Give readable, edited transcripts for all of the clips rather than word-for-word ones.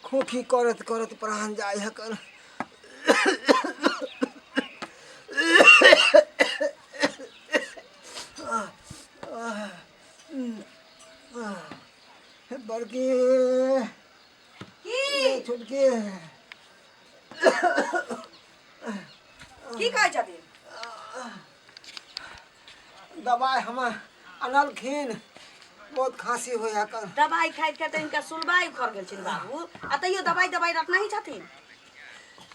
खोखी करत करत प्राण जाइ हकन। बड़की की छोटकी की कहै छथिन? दबाइ हमर अनलखिन, बहुत खांसी होइ हकन। दबाइ खाइत खाइत हिनका सुलबाइ उखड़ गेल छनि बाबू, आ तैयो दबाइ दबाइ रटने ही छथिन।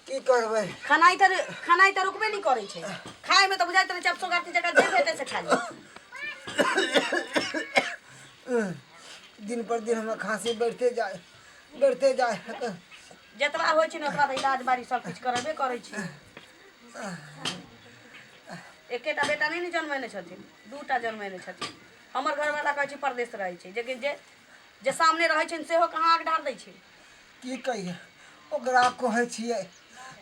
की करबै? खनाइ तऽ रुकबे नहि करै छै। खायमे तऽ बुझाइत रहै छै आब सोगारती जकाँ जे भेटै से खा ली। दिन पर दिन हमर खांसी बढ़ते जाय बढ़ते जाय हकन। जतबा होइ छै ने ओतबा तऽ इलाज बारी सब किछु करेबे करै छै। एकेटा बेटा नहि ने जन्मेने छथिन, दूटा जन्मेने छथिन। हमर घरवाला कहै छै परदेश रहै छै, जेकि जे जे सामने रहै छै सेहो कहाँ आग ढार दै छै। की कहिए, ओकरा कहै छियै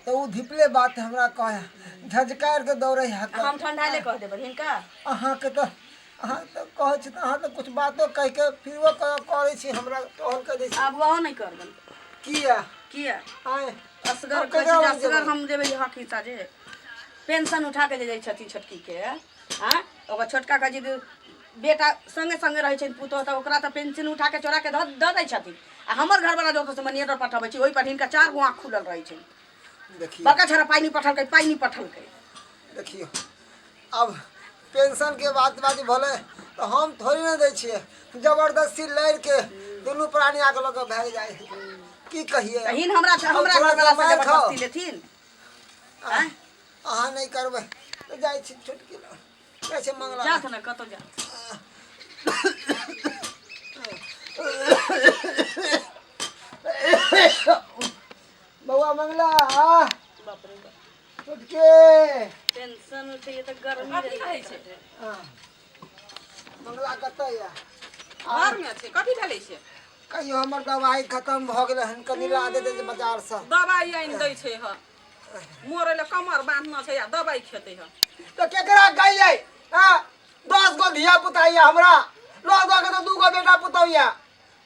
तऽ ओ धिपले बात हमरा कहै झझकारि कऽ दौड़ै है। हम ठंडाले कह देबै हिनका। अहाँके तऽ अहाँ तऽ कहै छी तऽ अहाँ तऽ किछु बातो कहि कऽ फिरो करै छी, हमरा टहल कऽ दै छी। आब ओहो नहि करबनि। किया? किया? आँय, असगर आब कहै केकरा छी जे लग असगर जेबै? हम जेबै हक हिस्सा जे पेंशन उठा के जे जाइ छथिन छोटकी के। आँय, ओकर छोटका कहै छै जे बेटा संगे संगे रहै छनि पुतोह, तऽ ओकरा तऽ पेंशन उठा के चोरा के धऽ दऽ दै छथिन, आ हमर घरवला जे ओतऽसँ मनी ऑर्डर पठबै छी ओहि पर हिनका 4 गो आँख खुलल रहै छनि। देखियौ, बड़का छड़ा पाइ नहि पठलकै, पाइ नहि पठलकै। देखियौ, आब पेंशनके बात बात भेलै तऽ हम थोड़े ने दै छियै, जबरदस्ती लड़िके दुनू प्राणी आके लऽ कऽ भागि जाइ। की कहियै? तऽ हिन हमरा हमरा थोड़ा घरवला से मारि खाउ। जबरदस्ती लेथिन। आँय? अहाँ नहि करबै तऽ जाइ छी छोटकी लग, जाइ छी मंगला। जाथ ने, कतौ जा। बौआ मंगला, बाप रे बाप। छोटके टेंशन उठैए तऽ गर्मी कथी रहै कहै छै? मंगला कतऽ यऽ? घरमे छै। कथी भेलै से? कहियो हमर दवाइ खतम भऽ गेलै हन, कनि ला देते जे बाजारसँ। दबाइ आनि दै छै। ह, मरै लए कमर बान्हने छै आ दबाइ खेतै। ह तऽ केकरा कहियै? हँ, 10 गो धिया पुता यऽ हमरा, लऽ दऽ के तऽ 2 गो बेटा पुतहु यऽ,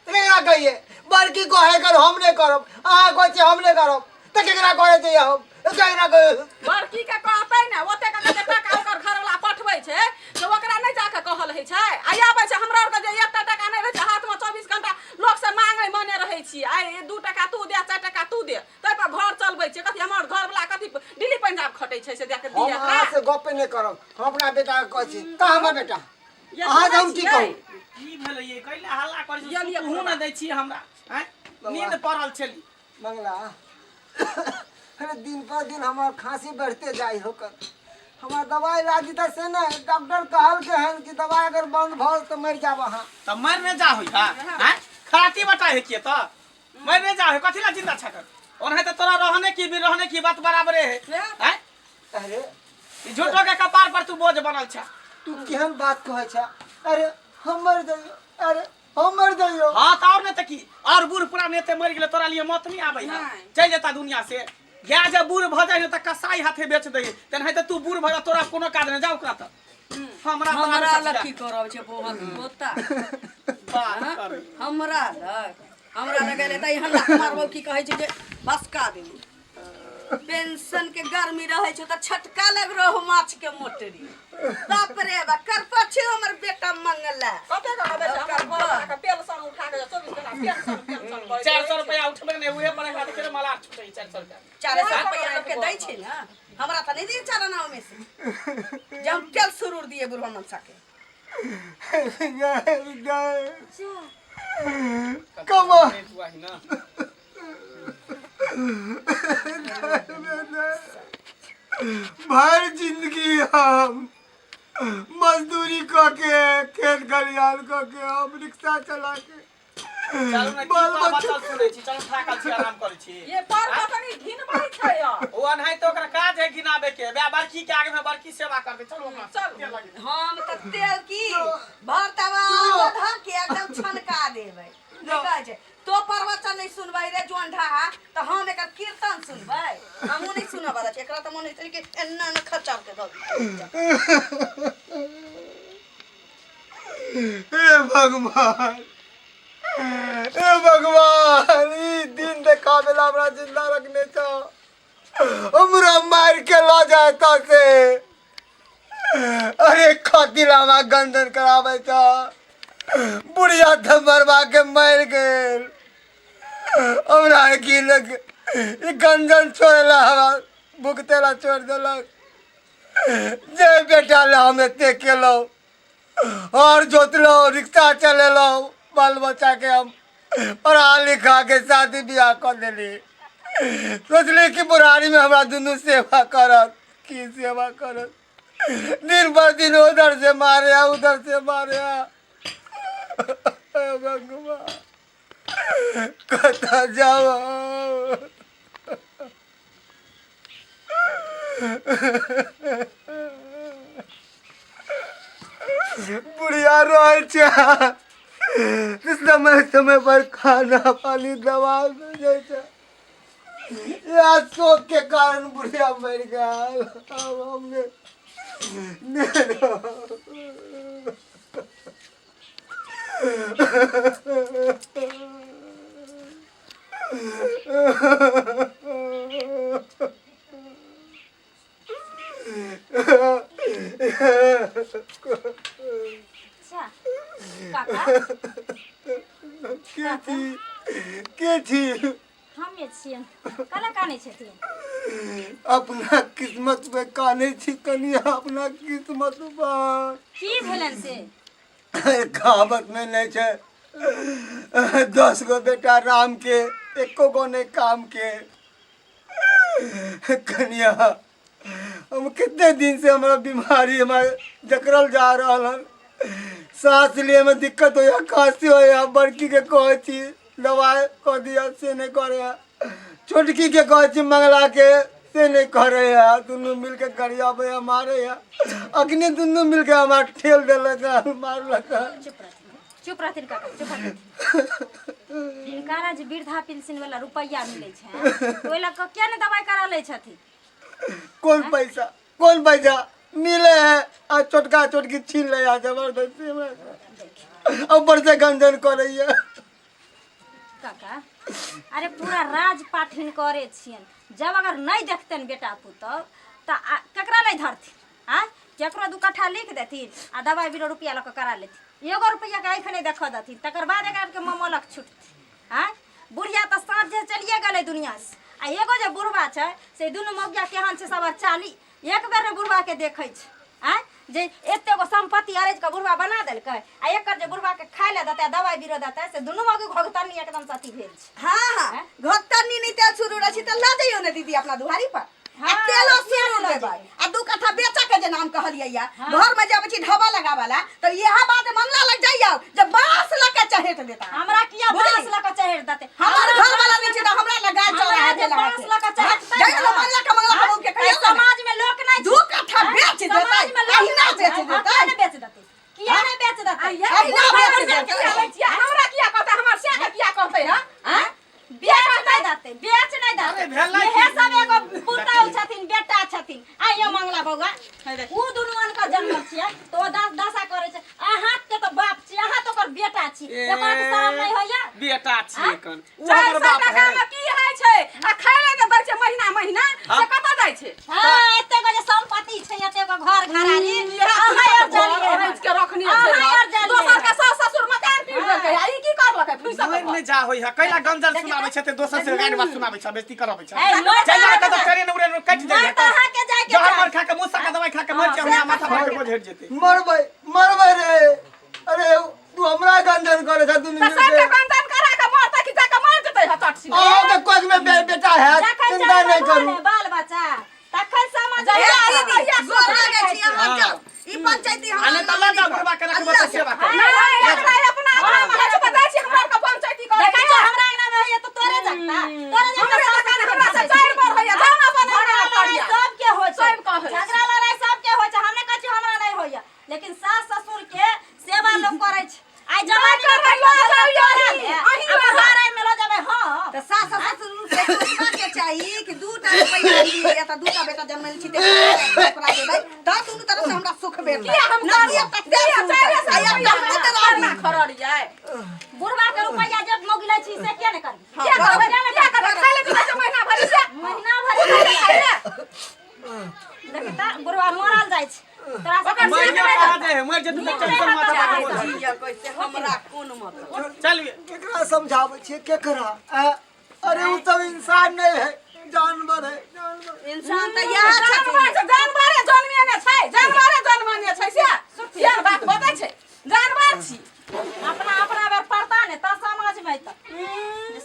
तऽ केकरा कहियै? बड़की कहै कर हम नहि करब, अहाँ कहै छियै हम नहि करब, तऽ केकरा कहै छियै हम? केकरा कहै? बड़की के कहतै ने, ओते के जे टाका ओकर घरवला पठबै छै से ओकरा नहि जाके कहल होइ छै। आ आबै छै हमरा आरके जे एकटा टाका नहि रहै छै हाथमे, 24 घंटा लोकसँ मांगै मने रहै छी। आइ 2 टाका तू दे, 4 टाका तू दे, ताहि पर घर चलबै छियै। कथी हमर घरवला कथी दिल्ली पंजाब खटै छै से दए के हम दिए अहाँ से गप्पे नहि करब, हम अपना बेटाके कहै छी। कहाँ हमर बेटा? अहाँ से हम की कहू? की भेलै ये? कैला हल्ला करै छी? ये लिअ। सुतहु ने दै छी हमरा? आँय, नींद पड़ल छली। मंगला, अरे दिन पर दिन हमर खांसी बढ़ते जाइ होकर, हमर दवाइ ला दीता से ने। डॉक्टर कहलके हन कि दवाइ अगर बंद भऽ तऽ मरि जाब अहाँ। तऽ मरि नहि जा होइ हा? आँय, खराती बटा है किए तऽ मरि नहि जा होइ? कथी ला जिंदा छकर? ओनाहिते तोरा रहने की भी रहने की बात बराबरे है। आँय, अरे ई झूठो के कपार पर तू बोझ बनल छ। तू केहन बात कहै छ? अरे हम मरि जइयो, अरे हम मरि जइयो। हाँ तऽ और नहीं तऽ की, और बूढ़ पुरान एते मरि गेलै, तोरा लिए मौत नहीं आबै है? नहि। चलि जेता दुनिया से। गाय जे बूढ़ भऽ जाइ ने तऽ कसाई हाथे बेच दै, तेनाहिते तू बूढ़ भऽ जा, तोरा कोनो काज नहि। जा ओकरा तऽ हमरा तऽ हमरा आबै लग छै की करब छै बोहत पोता? बात करै। हमरा लग, हमरा लग एलै तऽ एहन लात मारबौ की कहै छै जे भसका देबौ। पेंशन के गर्मी रहै छै तऽ छटका लग रहू माछ के मोटरी। बाप रे बा, करपछे हमर बेटा मंगला। कते के कहबै छै हमर घरवला के पेंशन उठा के 24 घंटा पेंशन पेंशन करै। 400 रुपया उठबै ने, उहे पर एकरा देखियौ मलार छुटै 400 रुपया। 400 रुपया लोग के दै छै ने, हमरा तऽ नहि दिए 4 आना ओमे से जे हम तेल सुरूर दिए बुढ़वा मनसा के। कमा भरि जिंदगी हम मजदूरी कऽ के, खेत खलिहान कऽ के, हम रिक्शा चला के चलू ने, की बाल पर बच्चा बचल सुनै छी? चलू, थाकल छी, आराम करै छी। ये पर कनि घिनबै छै यौ। ओ अनहाइते ओकरा काज है घिनाबे के। बे बड़की के आगे में बड़की सेवा करतै। चलू अपना। चलू। तेल लगे। हम तऽ तेल की भरतवा धऽ के एकदम छनका देबै। नहि कहै छै तो प्रवचन नहि सुनबै रे जोन ढाहा, तऽ हम एकर कीर्तन सुनबै? हमहूँ नहि सुनऽ वाला छी। एकरा तऽ मन होइत छै कि एना एना खच्चर के दऽ दी। हे भगवान, हे भगवान, ई दिन देखाबेला हमरा जिंदा रखने छौ। हमरा मार के ल जाए से। अरे खातिर हमरा गंजन कराबै छ। बुढ़िया तऽ मरबा के मरि गेल। हमरा की लग ई गंजन छोड़ला, हमरा भुगतेला छोड़ि देलक। जे बेटा ले हम एते केलहुँ, हर जोतलहुँ, रिक्शा चलेलहुँ, बाल बच्चा के हम पढ़ा लिखा के शादी बियाह कऽ देली। सोचली कि बुढ़ारी में हमरा दुनू सेवा करत। की सेवा करत? दिन पर दिन उधर से मारे आ, उधर से मारे आ। हे भगवान, कतऽ जाओ? बुढ़िया रहै छै, समय समय पर खाना पानी दवा भेजै छै। इएह शोक के कारण बुढ़िया मरि गेल। आब हम नहि रहब। अच्छा काका। के छी, के छी? हमे छियनि। कला कानै छथिन? अपना किस्मत पे कानै छी कनिया, अपना किस्मत पर। की भेलनि से? कहावत में नहीं छै, 10 गो बेटा राम के, एको गो नहीं काम के। कनिया, हम कितने दिन से हमारा बीमारी हमारे जकड़ल जा रहा हन। सांस लिए में दिक्कत हो या खांसी हो या। बड़की के कहै छी दवाई कऽ दिया, से नहीं करे। छोटकी के कहै छी मंगला के, से नहीं करे। है दुनू मिलके गरियाबै मारे है। अखनी दुनू मिलके हमार ठेल देलक है, मारलक है। चुप रहथिन, चुप रहथिन काका, चुप रहथिन। हिनकारा जे वृद्धा पेंशन वाला रुपैआ मिलै छै, ओहि लऽ कऽ किया ने दवाइ करा लै छथिन? कौन पैसा, कौन पैसा मिले है? आ छोटका छोटकी छीन ले आ जबरदस्ती हमरा, ऊपर से गंजन करैया। काका, अरे पूरा राज पाठ हिनकरे छियनि। जब अगर नहीं देखतनि बेटा पुतहु तऽ केकरा लै धरथिन? आँय, केकरो 2 कट्ठा लिख देथिन आ दवाइ बीरो रुपैआ लऽ कऽ करा लेथिन। एगो रुपैआके आँखि नहि देखऽ देथिन, तकर बाद एकरा आरके ममलक छुटतै। आँय, बुढ़िया तऽ साँझे चलिए गेलै दुनिआसँ, आ एगो जे बुढ़बा छै से दुनू मौगिया केहन छै सब चाली। एक बेर ने बुढ़बाके देखै छै। आँय, जे एते गो सम्पत्ति अरजि कऽ बुढ़बा बना देलकै, आ एकर जे बुढ़बाके खाय लए देतै आ दवाइ बीरो देतै, से दुनू मौगी घोघतनी एकदम से अथी भेल छै। हाँ हाँ, घोघतनी नहीं तेल सुरू रहै छै तऽ लऽ जइयौ ने दीदी अपना दुआरी पर। आ हाँ, तेलो किया सुरू नहि लऽ देबै। जेबै? आ 2 कट्ठा बेचऽ के जे नाम कहलियै या, हाँ। घर में जे अबै छी ढाबा लगाबऽ ला, तऽ इएह बात मंगला लग जाइयौ जे बाँस लऽ के चहेट देता। हमरा किया बुझली? बाँस लऽ के चहेट देतै? हमर हमरा घर वाला बाँस नहि छै लऽ तऽ हमरा लग गाय हमरा चौराहा जे देला बाँस हते। लऽ के चहेटतै जाइयौ ने ने? मंगला के, मंगला के हाँ? बहू के एहि कहियौ ने। समाज में लोक नहि 2 छै। कट्ठा हाँ? बेच देतै, समाज में लोक अहिना नहि छै। बेच हाँ, देतै। किया नहि बेच देतै? किया नहि बेच देतै? अहिना बेच देतै। हमरा किया कहतै? हमर से के किया कहतै? हँ, आँय? बेच नहि देतै, बेच नहि देतै। अरे भेलै की? इहे सब एगो पुतहु छथिन, बेटा छथिन। आइयो मंगला बौआ, उ दुनू अनकर जन्मल छियै तऽ ओ दस दशा करै छै। अहाँ के तऽ बाप छी, अहाँ तऽ ओकर बेटा छी, ए, एकर तऽ शरम नहि होइया? बेटा छियै कन उ चारि हमर सए बाप टाका है। मे की होइ छै? आ खाय लए जे दै छै महीना महीना, हाँ। से कतऽ जाइ छै? हाँ, एते गो जे संपत्ति छै, एते गो घर घरारी, इएह अहाँ आर जानिए। अरेंज के रखने छै। अहाँ आर जानिए। दोसर के सास ससुर मकान पीट देलकै, आ ई की करलकै? फुसक मोर नहि जा होई है। कैला गंजन सुनाबै छै ते दोसर से गारि बात सुनाबै छै, बेइज्जती करबै छै। ए, मर चल जा, तऽ कतौ ट्रेन उड़ेन कटि जाइ मर तऽ अहाँके जाइके जहर चाही। मर खा के, मुसा के दवाई खा के मर जाए, हमरा माथा पर के बोझ हटि जेतै। मरबै, मरबै रे। अरे तू हमरा गंजन करे छ दुनू तऽ मिलके। सबके गंजन करा के मरतै कि जाके मर जेतै? हतट सिना। अहाँके कोख में बेटा है, जखन चिंता जन्म नहीं करू। होले बाल बच्चा तखन समझ ए आयल। दीदी, गोर लागै छी अहाँ, हाँ। जाउ। ई पंचायती हमरा आ नहि तऽ लऽ जाउ बुढ़बा के, रखबै तऽ सेवा करबै। नहि, अपना अपना अंगना मे होइ छै तऽ जाइ छी हमरा आरके पंचायती करै। देखै छौ, हमरा अंगना मे होइया तऽ तोरे जगता, तोरे जगता। हमरे सासु जकाँ के हमरा से जगता। 4 बार होइया, जाउ ने अपन झगड़ा अंगना मे लड़ाई करिया। सबके होइ छै। सब कहै छै। झगड़ा लड़ाई सबके होइ छै, हम नहि कहै छी हमरा नहि होइया, लेकिन सास ससुर के सेवा लोक करै छै। आइ जवानी में करबै, कहियो लऽ लऽ जाउ जाउ, अहीं, अहीं आ लऽ जाउ। बुढ़ारी में लऽ जेबै हम। तऽ सास ससुर के सोचबा के चाही कि 2टा रुपैआ लिअ तऽ 2टा बेटा जन्मल छी तऽ ओकरा देबै तऽ दुनू तरफ से हमरा सुख भेटत। किया हम नहि करब? एकटा तेल किया सुनतै, चारि सए आ एकटा रुपैआ पुत्र मरड़ियै बुढ़वा के रुपैया जब मोगी लै छी से किया ने करबी किया करबै किया करबै खाय ले पीबै छै महीना भरि से महीना भरि खाय ले देखी तऽ बुढ़वा मरल जाइ छै तोरा सबके मर नीक गेल नहि कहाँ हेतौ। जाइ है मर जेतै तऽ नीक टेंशन नहि माथा हेतौ। पर बोझ। जिया कैसे हमरा कोन मतलब चल केकरा समझाबै छियै केकरा आँय? अरे उ सब इंसान नहीं है जानवर है जानवर इंसान तऽ इएह छथिन जानवर छै जानवरे जन्मेने छै जानवरे जन्मेने छै से किया बात बजै छै जानवर छी अपना अपना बेर पड़ता ने तऽ समझ में अयतौ।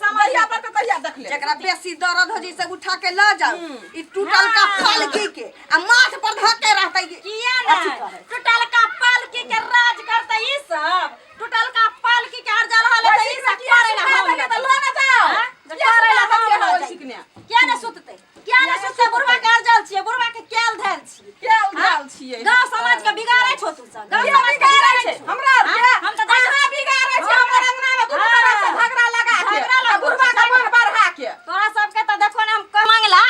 समझिया पर तऽ तहिया देख ले जकरा बेसी दर्द हो जैसे उठा के ल जाओ ई टूटल का पालकी के आ माथ पर धऽ के रहतै किया ने अथी करै। टूटल का पालकी के राज करते ई सब टूटल का पालकी के अर्जल हले त ई सब करे ला हम तऽ ल ना जाओ हाँ? किया करे ला सुता हम देलियै लऽ हँ जाइ। सिकने किया ने सुतते किया ने सुतते बुढ़वा के अर्जल छियै बुढ़वा के केल धैल छियै केल धैल छियै गांव समाज के बिगाड़ै छो तू सब गांव किया समाज के बिगाड़ै बिगाड़ै छै छो। हमरा आर के हाँ? हम तऽ जाइ अहाँ बिगाड़ै छै हमर अंगना मे दुनू हाँ। तरफ से झगड़ा लगा के झगड़ा आ लगबै बुढ़वा छै। के मन बढ़ा के तोरा सबके तऽ देखो ने हम कह मांगला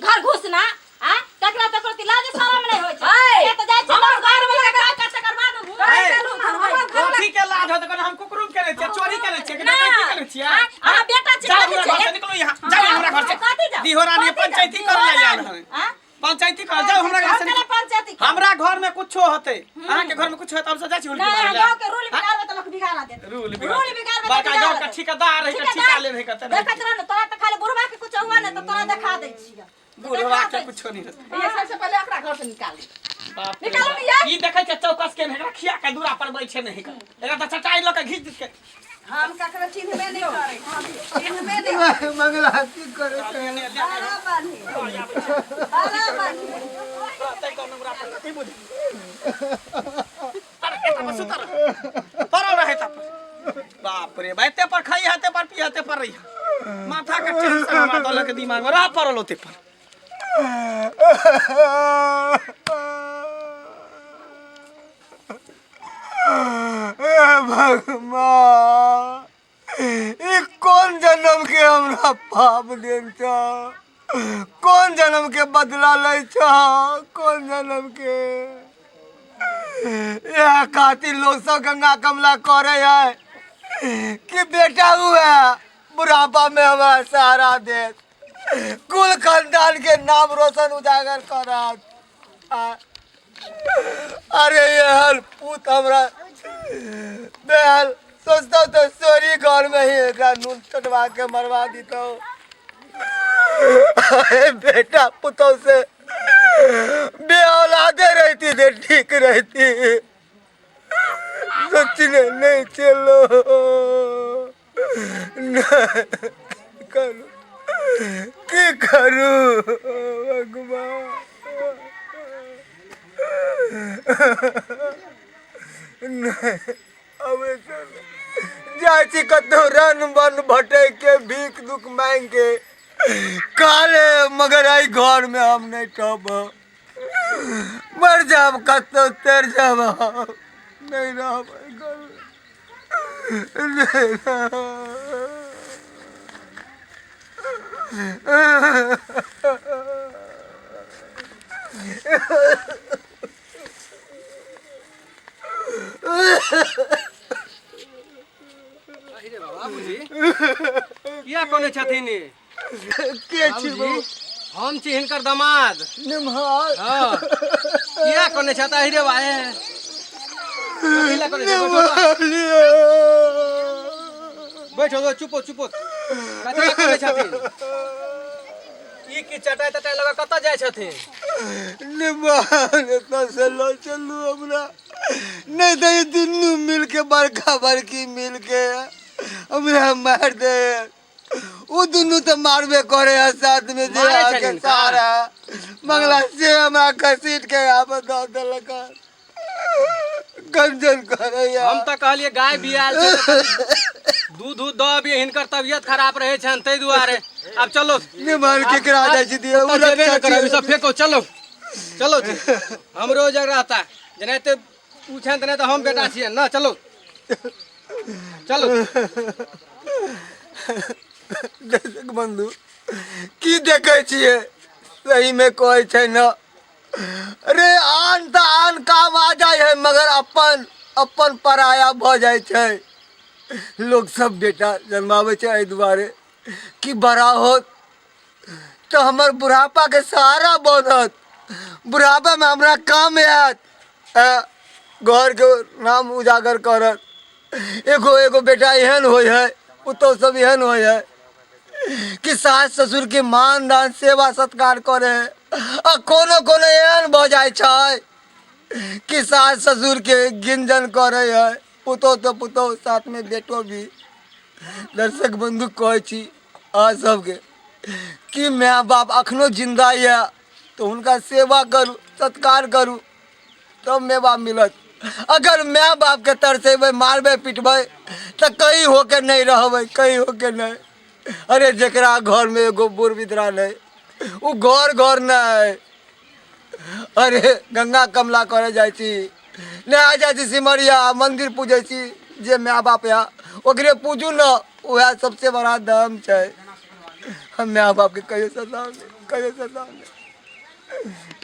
घर घुसना आ तकरा तकरो ती लाज शरम नहीं होइ छै ऐ, से तऽ जाइ छै हमर लोक घर वाला के काज तकर बाद ऐ, मुँह कथी के लाज होत हम कुकुरुम केने छियै चोरी केने छियै कि डकैती केने छियै आँय, अहाँ बेटा छी जाउ कथी हमरा घर छियै? से निकलू यहाँ जाउ हमरा घर से कथी जाउ? दिहोरानी कथी जाउ? पंचायती करे ला आयल हन आँय? पंचायती कर जाउ हमरा घर से हम निकलू। पंचायती करब। हमरा घर में कुछो होते अहाँ के घर में कुछो होते हम सब जाइ छी हुलकी नहीं मारै गाँव के रूल ला बिगाड़बे तऽ लोक बिगाड़ा देत रूल रूल बिगाड़बे तऽ बड़का बिगाड़ा गाँव के देत। ठेकेदार है के ठेकेदार, ठिका ले रहे के देखैत रह ने तोरा तऽ खाली बुढ़वा के कुछ हुआ ने तऽ तोरा देखा दै छियै बुढ़वा के कुछो नहीं होते ये सबसे पहले एकरा घर से निकाल बाप रे निकालू बाप। ने यार। ई देखै छै चौकस के एकरा खिया के दूरा पर बैठे नहीं कर एकरा तऽ चटाई लऽ के घीच के हम ककरो चिन्हबे नहि करै चिन्हबे नहि मंगला की करे छै बड़ा बढ़िया बड़ा बढ़िया रहतै कौन हमरा पर कथी बुझी तर एता पर सुतर परल रहे ता पर बाप रे बा एते पर खाई हते पर पी हते पर रही माथा के टेंशन हमरा दलक के दिमाग में रह पड़ल ओते पर हे भगवान ई कौन जन्म के हमरा पाप देल छ कौन जन्म के बदला लै छ कौन जन्म के इएह खातिर लोग सब गंगा कमला करे है कि बेटा हुआ बुढ़ापा में हमारा सहारा दे कुल खानदान के नाम रोशन उजागर करत अरे ये पूत हमरा बेहल सोचता तो सोरी घर में ही एकरा नून चटवा के मरवा दीतो अरे बेटा पुतों से बेऔलादे रहती थे ठीक रहती सोचने नहीं चलो नहीं करू की करू भगवान नहीं अब जाइ छी कतहु रन बन भटक के भीख दुख मांग के काले मगर एहि घर में हम नहीं ठहब मर जाब कतहु तर जाब हम नहीं रहब एहि घर में नहीं रहब। बाबूजी किया कोने छथिन ई? के छी बाबूजी हम छी हिनकर दामाद निमहार हाँ किया कोने छता अहि रे बा ए। कथी लए कोने छै? बैठो तऽ। बैठो तो चुपो चुपो कथी लए कोने छथिन ई की चटाई तटाई लगा कतऽ जाइ छथिन निमहार एतऽ से लऽ चलू हमरा नहीं तऽ ई दुनू मिल के बड़का बड़की मिल के हमरा मारि दे ओ दुनू तऽ मारबे करे है साथ में जे मारै अहाँके छनि हिनका? सारा मंगला से हमरा घसीट के यहाँ पर दऽ देलक हन। गंजन करैया हम तऽ कहलियै गाय बियाल छै तऽ कनि दूध उध दऽ अबियै हिनकर तबियत खराब रहै छनि ताहि दुआरे आब चलो निमन केकरा जाइ छी दिअ ओतऽ जेबे नहि करब ई सब फेको चलो चलो जी हमरो जग रहता जेनाहिते उ छनि तेनाहिते हम बेटा छियनि ने चलो चलो दर्शक बंधु की देखै छियै सहीमे कहै छै ने अरे आन तऽ आन काम आ जाइ है मगर अपन अपन पराया भऽ जाइ छै लोक सब बेटा जन्माबै छै एहि दुआरे कि बड़ा होत तऽ हमर बुढ़ापाके सहारा बनत, बुढ़ापामे हमरा काम आयत, घरके नाम उजागर करत। एगो एगो बेटा एहन होइ है, पुतहु सब एहन होइ है कि सास ससुरके मान दान सेवा सत्कार करे है, आ कोनो कोनो एहन भऽ जाइ छै कि सास ससुरके गिंजन करे है, पुतहु तऽ पुतहु साथमे बेटो भी। दर्शक बंधु, कहै छी अहाँ सबके कि माय बाप अखनो जिन्दा यऽ तऽ हुनका सेवा करू, सत्कार करू, तब माय बाप मिलत। अगर माय बापके तरसेबै, मारबै पिटबै तऽ कहीं होके नहि रहबै, कहीं होके नहि। अरे जकरा घरमे एगो बूढ़ बिधरा नहि, ओ घर घर नहि। अरे गंगा कमला करे जाइ छी, नहा जाइ छी, सिमरिया मंदिर पूजै छी, जे माय बाप या ओकरे पूजू ने, वएह सबसे बड़ा धर्म छै। हम माय बापके कहियो सताउ नहि, कहियो सताउ नहि।